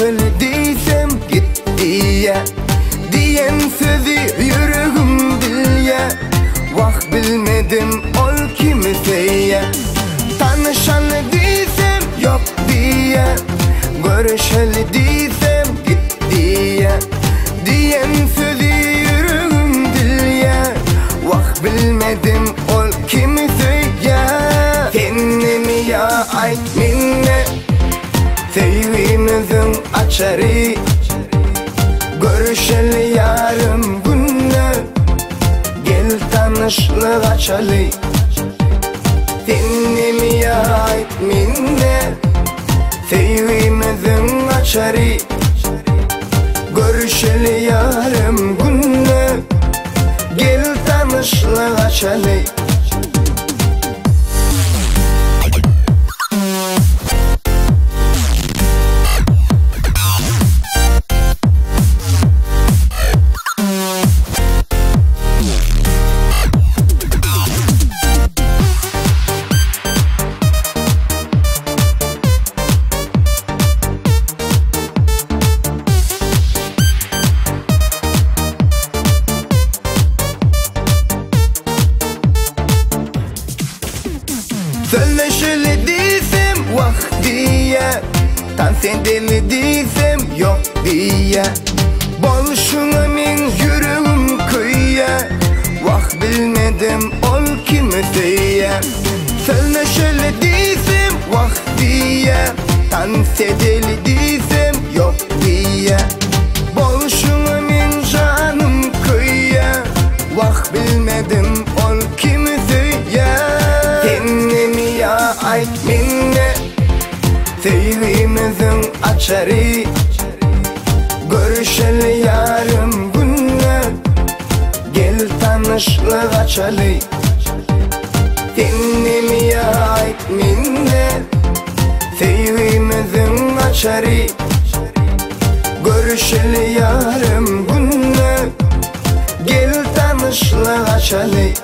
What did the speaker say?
Görüşeli diýsem git diýýä Diýen sözi ýüregim bilýä Wah bilmedim ol kimi söýýä Tanyşaly diýsem ýok diýýä Görüşeli diýsem git diýýä Diýen sözi ýüregim bilýä Wah bilmedim ol kimi söýýä Sendemi ýa aýt mende Söýgimiziň açary Görüşeli ýarym günde Gel tanyşlyk açaly Sendemi ýa aýt mende Söýgimiziň açary Görüşeli ýarym günde Gel tanyşlyk açaly. Sözleşeli diýsem wah diýýä Tans edeli diýsem ýok diýýä Bolşuňa meň ýüregim köýýä Wah bilmedim ol kimi söýýä Sözleşeli diýsem wah diýýä Tans edeli diýsem ýok diýýä Bolşuňa meň janym köýýä Wah bilmedim ol kimi söýýä Sendemi ýa aýt mende Söýgimiziň açary Görüşeli ýarym günde Gel tanyşlyk açaly Sendemi ýa aýt mende Söýgimiziň açary Görüşeli ýarym günde Gel tanyşlyk açaly.